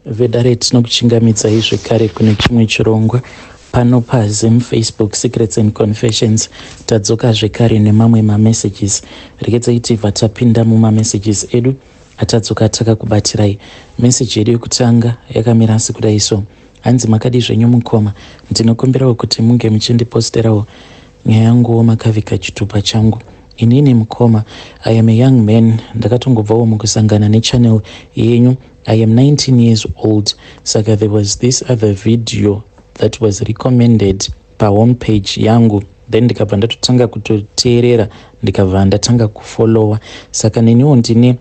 Vedare, tinokuchingamidzai zvekare kune chimwe chirongwa pano paZim Facebook Secrets and Confessions. Tadzoka zvekare nemamwe mamessages. Regedzai tibva tapinda mumamessages edu atadzoka takakubatirai. Meseji yedu yekutanga yakamira sekudai so. Hanzi, "Makadi zvenyu mukoma? Ndinokumbirawo kuti munge muchindiposterawo nyaya yanguwo makavika chitupa changu. Inini mukoma, I am a young man. Ndakatongobvawo mukusangana nechannel yenyu. I am 19 years old. Saka there was this other video that was recommended pahome page yangu, then ndikabva ndatotanga kutoteerera, ndikabva ndatanga kufollowa. Saka neniwo ndine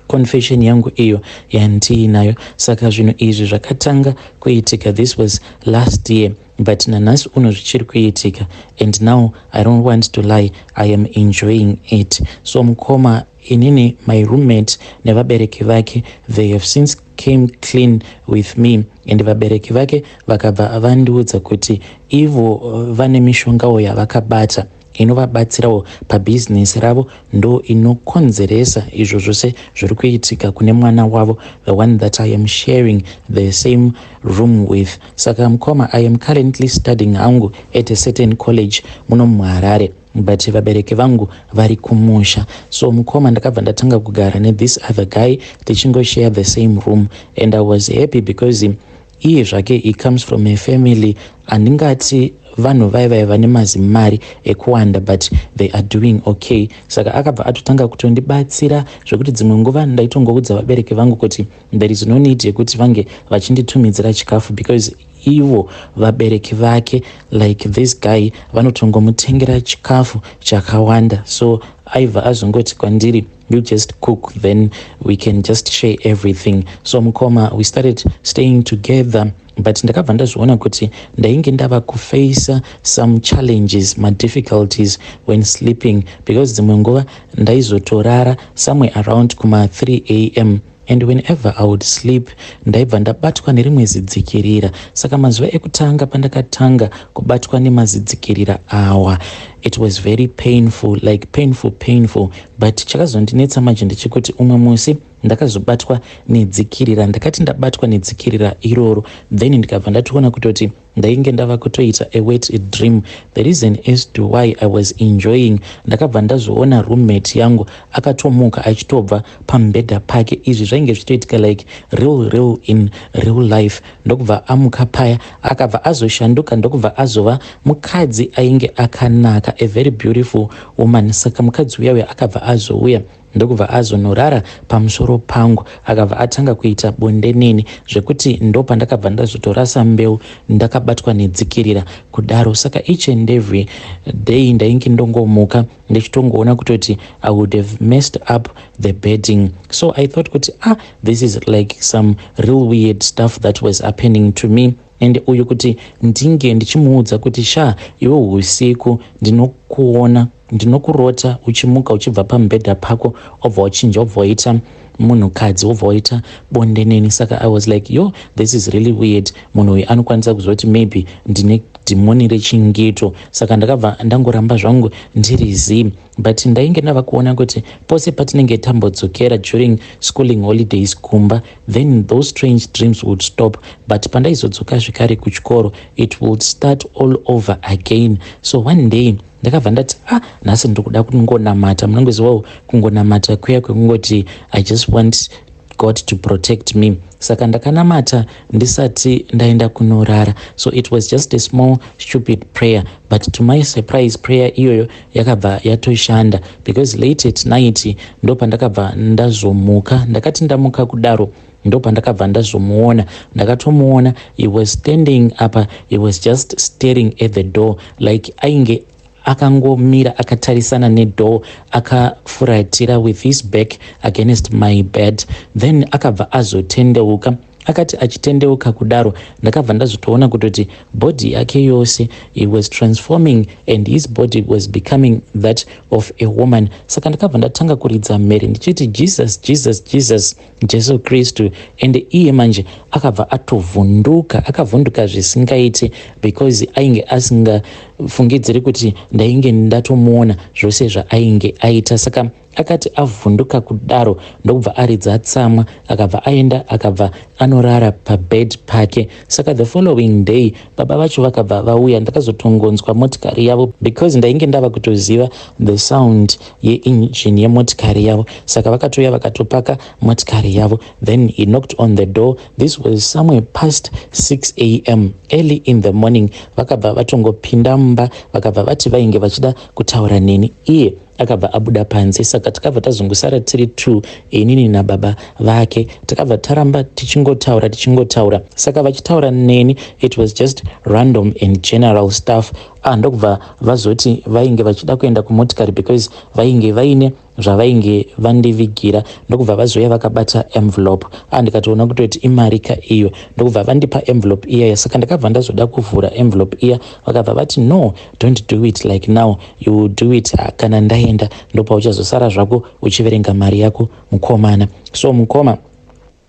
confession yangu iyo yandiinayo. Saka zvinhu izvi zvakatanga kuitika, this was last year, but nanhasi uno zvichiri kuitika, and now I don't want to lie, I am enjoying it. So mukoma, inini my roommate nevabereki vake, they have since came clean with me, and vabereki vake vakabva vandiudza kuti ivo vane mishongawo yavakabata inovabatsirawo pabhizinesi ravo, ndo inokonzeresa izvo zvose zviri kuitika kune mwana wavo, the one that I am sharing the same room with. Saka mukoma, I am currently studying hangu at a certain college muno muHarare, but vabereki vangu vari kumusha. So mukoma, ndakabva ndatanga kugara nethis other guy, tichingoshare the same room, and I was happy because iye zvake, he comes from a family, handingati vanhu vai vaiva nemazimari ekuwanda, but they are doing okay. Saka akabva atotanga kutondibatsira zvekuti dzimwe nguva ndaitongoudza vabereki vangu kuti there is no need yekuti vange vachinditumidzira chikafu, because ivo vabereki vake, like this guy, vanotongomutengera chikafu chakawanda. So aibva azongoti kwandiri, 'You just cook, then we can just share everything.' So mukoma, we started staying together, but ndakabva ndazviona kuti ndainge ndava kufacer some challenges, madifficulties when sleeping, because dzimwe nguva ndaizotorara somewhere around kuma3 am, and whenever I would sleep, ndaibva ndabatwa nerimwe zidzikirira. Saka mazuva ekutanga pandakatanga kubatwa nemazidzikirira awa, it was very painful, like painful, painful. But chakazondinetsa manje ndechekuti umwe musi ndakazobatwa nedzikirira. Ndakati ndabatwa nedzikirira iroro, then ndikabva ndatoona kutoti ndainge ndava kutoita a wet dream. The reason as to why I was enjoying, ndakabva ndazoona roommate yangu akatomuka achitobva pamubhedha pake. Izvi zvainge zvichitoitika like real real, in real life. Ndokubva amuka paya, akabva azoshanduka, ndokubva azova mukadzi ainge akanaka, a very beautiful woman. Saka mukadzi uya uya akabva azouya, ndokubva azonorara pamusoro pangu, akabva atanga kuita bonde neni, zvekuti ndo pandakabva ndazotorasa mbeu ndakabatwa nedzikirira kudaro. Saka each and every day ndainge ndongomuka ndichitongoona kutoti I would have messed up the bedding. So I thought kuti, ah, this is like some real weird stuff that was happening to me. And uyu kuti ndinge ndichimuudza kuti, 'Sha, iwe usiku ndinokuona, ndinokurota uchimuka uchibva pamubhedha pako, obva wachinja, obva waita munhukadzi, wobva waita bonde neni.' Saka I was like, 'Yo, this is really weird.' Munhu uyu anokwanisa kuzoti maybe ndine dhimoni rechingeto. Saka ndakabva ndangoramba zvangu ndiri zii, but ndainge ndava kuona kuti pose patinenge tambodzokera during schooling holidays kumba, then those strange dreams would stop, but pandaizodzoka zvekare kuchikoro, it would start all over again. So one day ndakabva ndati, 'Ah, nhasi ndiri kuda kungonamata.' Munongozivawo kungonamata kuya kwekungoti, 'I just want God to protect me.' Saka ndakanamata ndisati ndaenda kunorara. So it was just a small stupid prayer, but to my surprise, prayer iyoyo yakabva yatoshanda, because late at night ndo pandakabva ndazomuka. Ndakati ndamuka kudaro, ndo pandakabva ndazomuona. Ndakatomuona, he was standing apa, he was just staring at the door, like ainge akangomira akatarisana nedoor, akafuratira with his back against my bed. Then akabva azotendeuka. Akati achitendeuka kudaro, ndakabva ndazotoona kutoti body yake yose, he was transforming and his body was becoming that of a woman. Saka ndakabva ndatanga kuridza mhere ndichiti, 'Jesus, Jesus, Jesus, Jesu Kristu!' And iye manje akabva atovhunduka, akavhunduka zvisingaiti, because ainge asingafungidziri kuti ndainge ndatomuona zvose zvaainge aita. Saka Akati avhunduka kudaro ndokubva aridza tsamwa, akabva aenda, akabva anorara pabed pake. Saka the following day baba vacho vakabva vauya. Ndakazotongonzwa motikari yavo because ndainge ndava kutoziva the sound yeengine yemotikari yavo. Saka vakatouya, vakatopaka motikari yavo, then he knocked on the door. This was somewhere past 6 a.m., early in the morning. Vakabva vatongopinda mumba, vakabva vati vainge vachida kutaura neni. Iye akabva abuda panze, saka takabva tazongosara tiri two, inini nababa vake. Takabva taramba tichingotaura, tichingotaura. Saka vachitaura neni, it was just random and general stuff. Ah, ndokubva vazoti vainge vachida kuenda kumotikari because vainge vaine zvavainge vandivigira. Ndokubva vazouya vakabata envelope. Ah, ndikatoona kutoti imari ka iyo. Ndokubva vandipa envelope iyaya. Saka ndakabva ndazoda kuvhura envelope iya, vakabva vati, "No, don't do it like now, you will do it kana ndaenda, ndopauchazosara zvako uchiverenga mari yako, mukomana." So mukoma,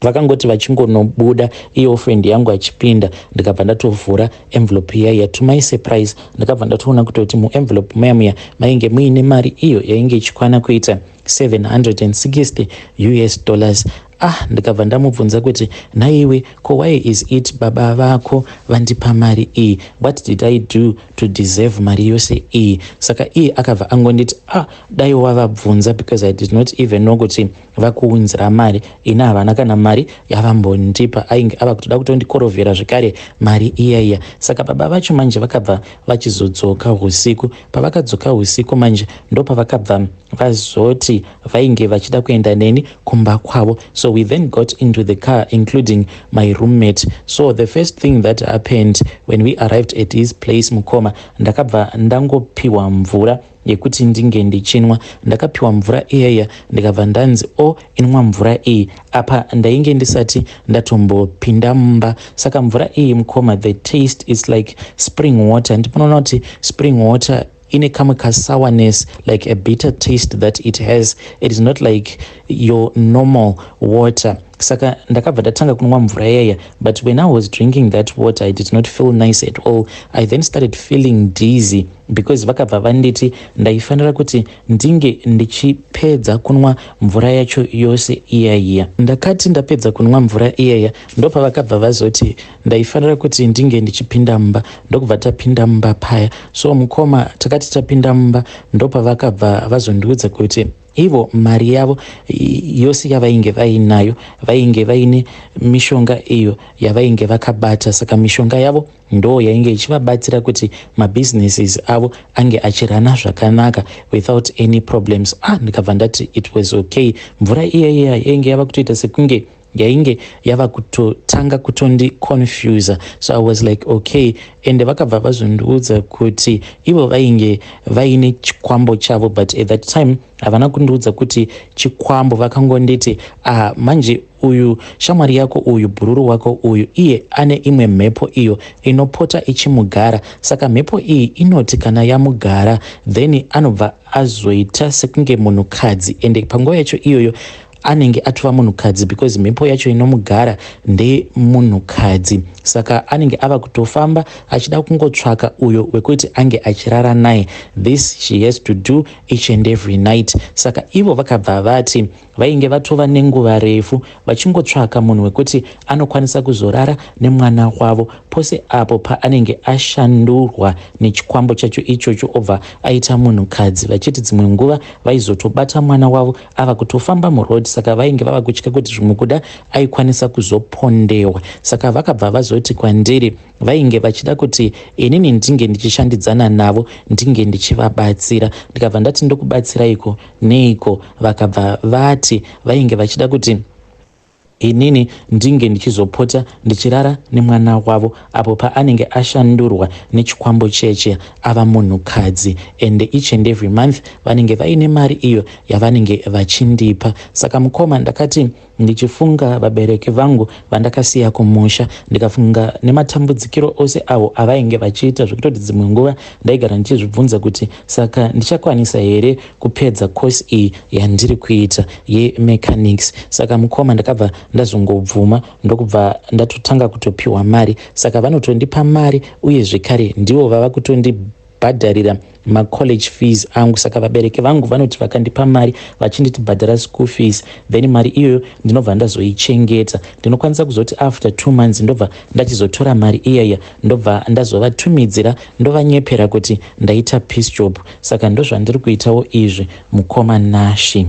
vakangoti vachingonobuda, iyo friend yangu achipinda, ndikabva ndatovhura envelope iya. To my surprise, ndakabva ndatoona kutoti muenvelope muya muya mainge muine mari iyo yainge ichikwana kuita 760 US dollars. Ah, ndikabva ndamubvunza kuti, "Naiwe, ko why is it baba vako vandipa mari iyi? What did I do to deserve mari yose iyi?" Saka iye akabva angonditi, "Ah, dai wavabvunza, because I did not even know kuti vakuunzira mari. Ina havana kana mari yavambondipa." Ainge ava kutoda kutondikorovhera zvekare mari iyaiya. Saka baba vacho manje vakabva vachizodzoka usiku. Pavakadzoka usiku manje, ndopavakabva vazoti vainge vachida kuenda neni kumba kwavo. So we then got into the car, including my roommate. So the first thing that happened when we arrived at his place, mukoma, ndakabva ndangopiwa mvura yekuti ndinge ndichinwa. Ndakapiwa mvura iyaiya, ndikabva ndanzi, "O oh, inwa mvura iyi." Apa ndainge ndisati ndatombopinda mumba. Saka mvura iyi, mukoma, the taste is like spring water. Ndipanoona kuti spring water ine kamwe kasourness, like a bitter taste that it has. It is not like your normal water. Saka ndakabva ndatanga kunwa mvura iyaya, but when I was drinking that water, I did not feel nice at all. I then started feeling dizzy because vakabva vanditi ndaifanira kuti ndinge ndichipedza kunwa mvura yacho yose iyaiya. Ndakati ndapedza kunwa mvura iyaya, ndopavakabva vazoti ndaifanira kuti ndinge ndichipinda mumba. Ndokubva tapinda mumba paya. So mukoma, takati tapinda mumba, ndopavakabva vazondiudza kuti ivo mari yavo yose yavainge vainayo, vainge vaine mishonga iyo yavainge vakabata. Saka mishonga yavo ndo yainge ichivabatsira kuti mabusinesses avo ange achirana zvakanaka without any problems. Ah, ndikabva ndati it was okay. Mvura iya iya yainge yava kutoita sekunge yainge yava kutotanga kutondiconfusa, so I was like, okay. Ende vakabva vazondiudza kuti ivo vainge vaine chikwambo chavo, but at that time havana kundiudza kuti chikwambo. Vakangonditi, "Ah, manje uyu shamwari yako uyu, bhururu wako uyu, iye ane imwe mhepo iyo inopota ichimugara. Saka mhepo iyi inoti kana yamugara, then anobva azoita sekunge munhukadzi, ende panguva yacho iyoyo anenge atova munhukadzi because mhepo yacho inomugara ndemunhukadzi. Saka anenge ava kutofamba achida kungotsvaka uyo wekuti ange achirara naye. This she has to do each and every night." Saka ivo vakabva vati vainge vatova nenguva refu vachingotsvaka munhu wekuti anokwanisa kuzorara nemwana wavo pose apo paanenge ashandurwa nechikwambo chacho ichocho, obva aita munhukadzi, vachiti dzimwe nguva vaizotobata mwana wavo ava kutofamba muroad. Saka vainge vava kutya kuti zvimwe kuda aikwanisa kuzopondewa. Saka vakabva vazoti kwandiri vainge vachida kuti inini ndinge ndichishandidzana navo, ndinge ndichivabatsira. Ndikabva ndati, "Ndokubatsiraiko neiko?" Vakabva vati vainge vachida kuti inini ndinge ndichizopota ndichirara nemwana wavo apo paanenge ashandurwa nechikwambo cheche, ava munhukadzi, and each and every month vanenge vaine mari iyo yavanenge vachindipa. Saka mukoma, ndakati ndichifunga vabereki vangu vandakasiya kumusha, ndikafunga nematambudzikiro ose avo avainge vachiita, zvekutoti dzimwe nguva ndaigara ndichizvibvunza kuti saka ndichakwanisa here kupedza course iyi yandiri kuita yemechanics. Saka mukoma, ndakabva ndazongobvuma, ndokubva ndatotanga kutopiwa mari. Saka vanotondipa mari, uye zvekare ndivo vava kutondi. Ndinozvibhadharira macollege fees angu. Saka vabereki vangu vanoti vakandipa mari vachinditi bhadhara school fees, then mari iyoyo ndinobva ndazoichengeta. Ndinokwanisa kuzoti after 2 months ndobva ndachizotora mari iyaya, ndobva ndazovatumidzira, ndovanyepera kuti ndaita piece job. Saka ndozvandiri kuitawo izvi, mukoma Nashi.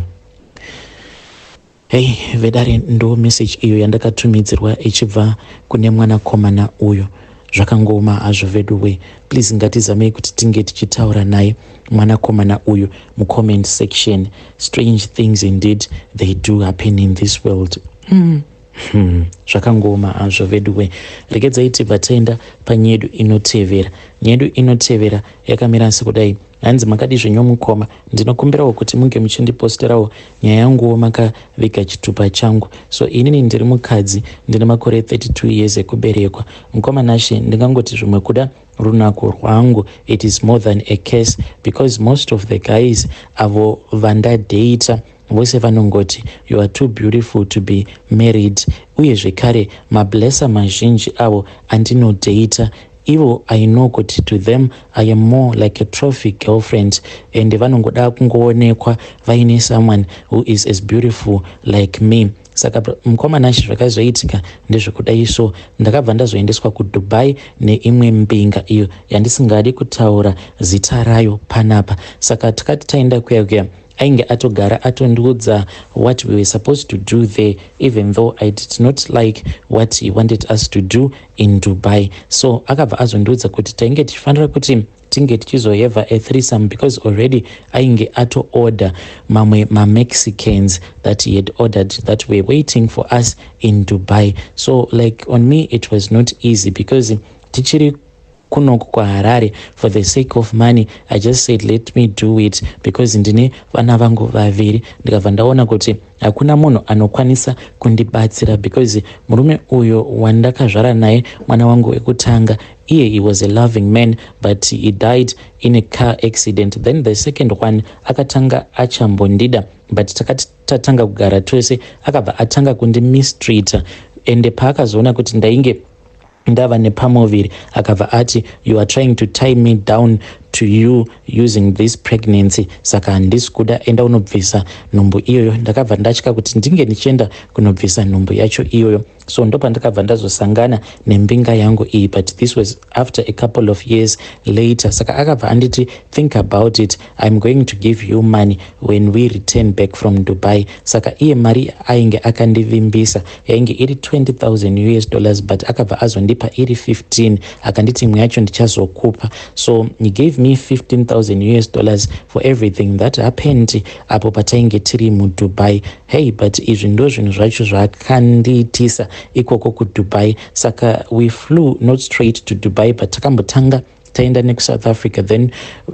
Hei vedare, ndo message iyo yandakatumidzirwa ichibva kune mwanakomana uyo. Zvakangoma hazvo veduwe. Please, ngatizamei kuti tinge tichitaura naye mwanakomana uyu mucomment section. Strange things indeed, they do happen in this world. Zvakangoma hazvo veduwe. Regedzai tibva taenda panyedu inotevera. Nyedu inotevera yakamira sekudai. Hanzi, "Makadi zvenyu mukoma? Ndinokumbirawo kuti munge muchindiposterawo nyaya yanguwo makaviga chitupa changu. So inini ndiri mukadzi, ndine makore 32 years ekuberekwa. Mukoma Nashe, ndingangoti zvimwe kuda runako rwangu, it is more than a case, because most of the guys avo vandadhata vose vanongoti, 'You are too beautiful to be married.' Uye zvekare mablesser mazhinji avo andinodhata ivo, I know kuti to them I am more like a trophy girlfriend, and vanongoda kungoonekwa vaine someone who is as beautiful like me. Saka mukoma Nashi, zvakazoitika ndezvekudai. So ndakabva ndazoendeswa kuDubai neimwe mbinga iyo yandisingadi kutaura zita rayo panapa. Saka takati taenda kuya kuya, ainge atogara atondiudza what we were supposed to do there, even though I did not like what he wanted us to do in Dubai. So akabva azondiudza kuti tainge tichifanira kuti tinge tichizoheva a threesome, because already ainge atoorder mamwe maMexicans that he had ordered that were waiting for us in Dubai. So like, on me it was not easy, because tichiri kunoku kuHarare, for the sake of money I just said, 'Let me do it,' because ndine vana vangu vaviri. Ndikabva ndaona kuti hakuna munhu anokwanisa kundibatsira, because murume uyo wandakazvara naye mwana wangu wekutanga, iye he was a loving man, but he died in a car accident. Then the second one akatanga achambondida, but takati tatanga kugara tose, akabva atanga kundimistreata. Ende paakazoona kuti ndainge ndava nepamuviri, akabva ati, 'You are trying to tie me down to you using this pregnancy, saka handisi kuda. Enda unobvisa nhumbu iyoyo.' Ndakabva ndatya kuti ndinge ndichienda kunobvisa nhumbu yacho iyoyo. So ndopandakabva ndazosangana nembinga yangu iyi, but this was after a couple of years later. Saka akabva anditi, 'Think about it. I'm going to give you money when we return back from Dubai.' Saka iye mari ainge akandivimbisa yainge iri 20,000 US dollars, but akabva azondipa iri 15, akanditi imwe yacho ndichazokupa. So he gave me 15,000 US dollars for everything that happened apo patainge tiri muDubai. Hey, but izvi ndo zvinhu zvacho zvakandiitisa ikoko kuDubai. Saka we flew not straight to Dubai, but takambotanga taenda nekuSouth Africa, then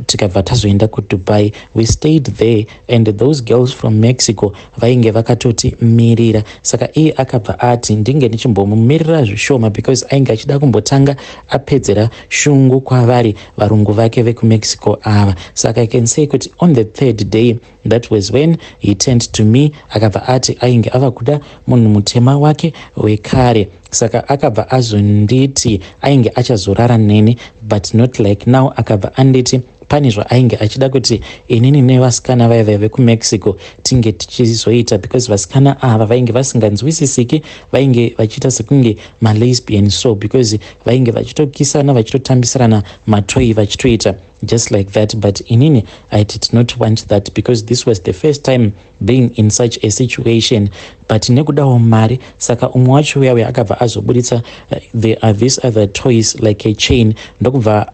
tikabva tazoenda kuDubai. We stayed there, and those girls from Mexico vainge vakatoti mirira. Saka iye akabva ati ndinge ndichimbomumirira zvishoma, because ainge achida kumbotanga apedzera shungu kwavari varungu vake vekuMexico ava. Saka I can say kuti on the third day, that was when he turned to me, akabva ati ainge ava kuda munhu mutema wake wekare. Saka akabva azonditi ainge achazorara neni, but not like now. Akabva anditi pane zvaainge achida kuti inini nevasikana vaiva vekuMexico tinge tichizoita, because vasikana ava vainge vasinganzwisisiki, vainge vachiita sekunge malesbian, so because vainge vachitokisana, vachitotambisirana matoy, vachitoita just like that. But inini I did not want that, because this was the first time being in such a situation, but nekudawo mari. Saka umwe wacho uya uya akabva azobuditsa there are these other toys like a chain, ndokubva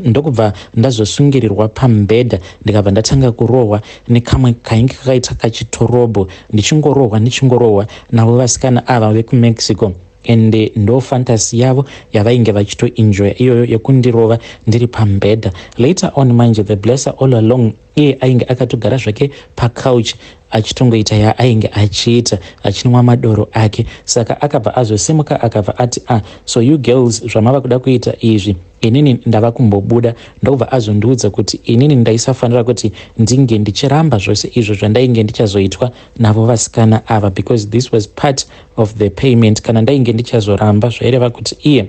ndokubva ndazosungirirwa pamubhedha, ndikabva ndatanga kurohwa nekamwe kainge kakaita kachitorobho, ndichingorohwa, ndichingorohwa navo vasikana ava vekuMexico. Ende ndo fantasy yavo yavainge vachitoenjoya iyoyo yekundirova ndiri pamubhedha. Later on manje, the blesser all along iye ainge akatogara zvake pacouch, achitongoita yaainge achiita, achinwa madoro ake. Saka akabva azosimuka, akabva ati, "Ah, so you girls, zvamava kuda kuita izvi, inini ndava kumbobuda." Ndokubva azondiudza kuti inini ndaisafanira kuti ndinge ndichiramba zvose izvo zvandainge ndichazoitwa navo vasikana ava, because this was part of the payment. Kana ndainge ndichazoramba, zvaireva kuti iye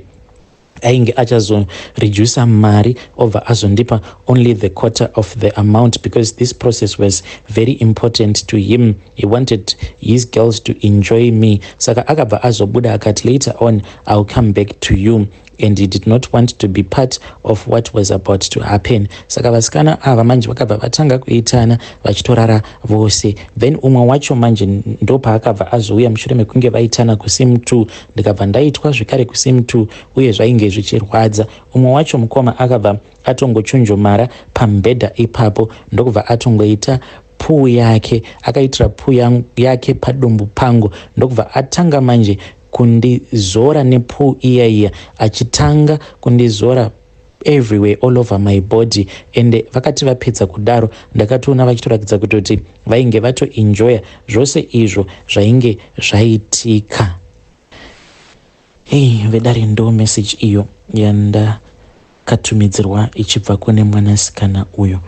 Ainge achazoredusa mari, obva azondipa only the quarter of the amount, because this process was very important to him. He wanted his girls to enjoy me. Saka akabva azobuda akati, "Later on I'll come back to you," and he did not want to be part of what was about to happen. Saka vasikana ava manje vakabva vatanga kuitana, vachitorara vose. Then umwe wacho manje ndopaakabva azouya mushure mekunge vaitana kusim 2. Ndikabva ndaitwa zvekare kusim 2, uye zvainge zvichirwadza. Umwe wacho mukoma akabva atongochunjumara pamubhedha ipapo, ndokubva atongoita puu yake, akaitira puu yake padumbu pangu, ndokubva atanga manje kundizora nepuu iya iya, achitanga kundizora everywhere, all over my body. Ende vakati vapedza kudaro, ndakatoona vachitoratidza kutoti vainge vatoenjoya zvose izvo zvainge zvaitika. Ei vedare, ndo message iyo yandakatumidzirwa ichibva kune mwanasikana uyo.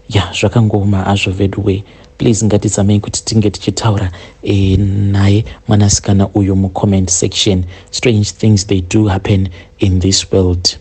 Ya, zvakangooma hazvo veduwe. Please, ngatizamei kuti tinge tichitaura naye mwanasikana uyu mucomment section. Strange things, they do happen in this world.